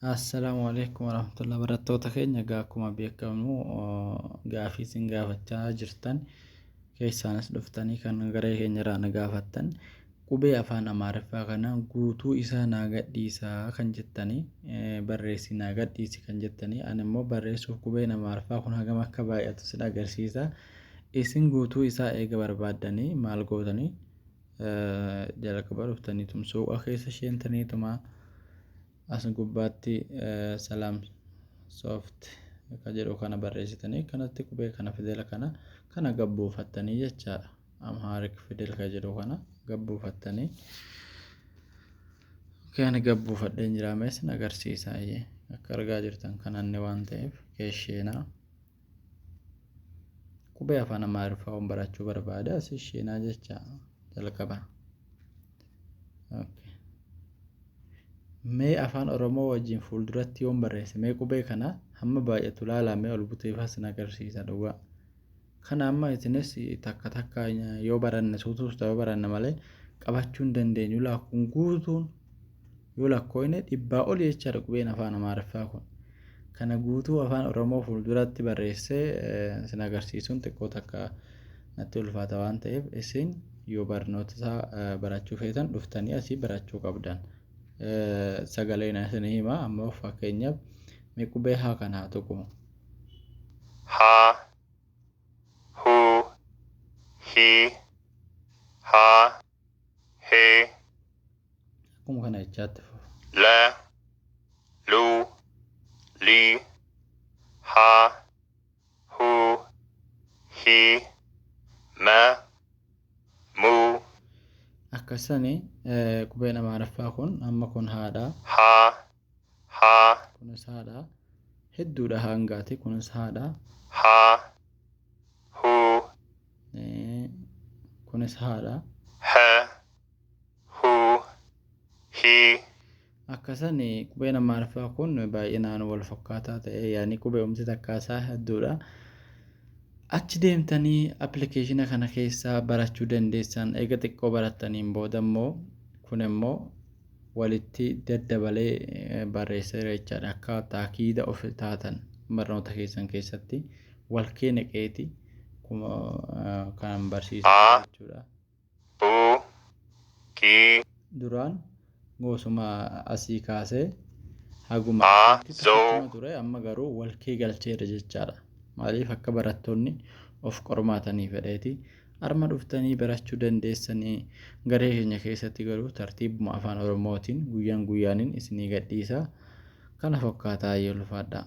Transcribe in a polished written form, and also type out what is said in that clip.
Assalaamu alaikum warahmatullahi. Barattoota keenya, egaa akkuma beekamu gaafii isin gaafachaa jirtan keessaanis dhuftanii kan garee keenya irraa na gaafattan, qubee afaan Amaariffaa kana guutuu isaa naa gadhiisaa kan jettanii, barreessi naa gadhiisi kan jettanii, ani immoo barreessuuf qubeen Amaariffaa kun hagam akka baay'atu sin agarsiisa. Isin guutuu isaa eega barbaaddanii maal gootanii? Jalqaba dhuftanii suuqa keessa seentaniituma as gubbaatti Salaam Soft ka jedhu kana barreessitanii kanatti qubee kana, fidela kana kana gabbuufattanii jechaadha. Amharic fidel ka jedhu kana gabbuufattanii. Ani gabbuufadheen jira, mee sin agarsiisa. Akka argaa jirtan kananni waan ta'eef keesheenaa. Qubee afaan Amaariffaa waan barachuu barbaade as isheenaa jecha jalqaba. Mee afaan Oromoo wajjin fuulduratti yoon barreesse, mee qubee kana hamma baay'atu ilaalaa, mee ol buteefas sin agarsiisa dhugaa. Kana amma isinis takka takka yoo baranne, suutuus ta'uu baranne malee qabachuu hin dandeenyu. Kun guutuun yoo lakkoofne 100 oli jechaadha qubeen afaan Amaariffaa kun. Kana guutuu afaan Oromoo fuulduratti barreessee sin agarsiisuun xiqqoo takka natti ulfaata waan ta'eef, isin yoo barnoota isaa barachuu feetan dhuftanii asii barachuu qabdan. Sagaleen isin hima, amma fakkeenyaaf mee qubee haa kana haa tuqu. Ha, hu, hi, ha, he, Akkuma kana jechaatti fufa. Le, lu, li, ha, hu, hi, me, mu, Akkasani qubeen Amaariffaa kun amma kun haadha. Ha, ha, Kunis haadha. Hedduudha hangaati, kunis haadha. Ha, hu, Kunis haadha. He, hu, hi, Akkasani qubeen Amaariffaa kun baay'inaan wal fakkaataa ta'e, yaani qubee umti takkaasaa hedduudha. Achi deemtanii appilikeeshina kana keessaa barachuu dandeessan. Eega xiqqoo barattaniin booda immoo kun immoo walitti daddabalee barreesseera jechaadha. Akka taakiida of taatan barnoota keessan keessatti wal kee naqeeti kan barsiisu jechuudha. Bu, gi, Duraan gosuma asii kaasee haguma A, asitti zo. tokkichuma ture, amma garuu wal kee galcheera jechaadha. Maaliif? Akka barattoonni of qormaatanii fedheeti. Arma dhuftanii barachuu dandeessanii. Garee keenya keessatti garuu tartiibuma afaan Oromootiin guyyaan guyyaaniin isinii gadhiisa. Kana fakkaataa, ulfaadha.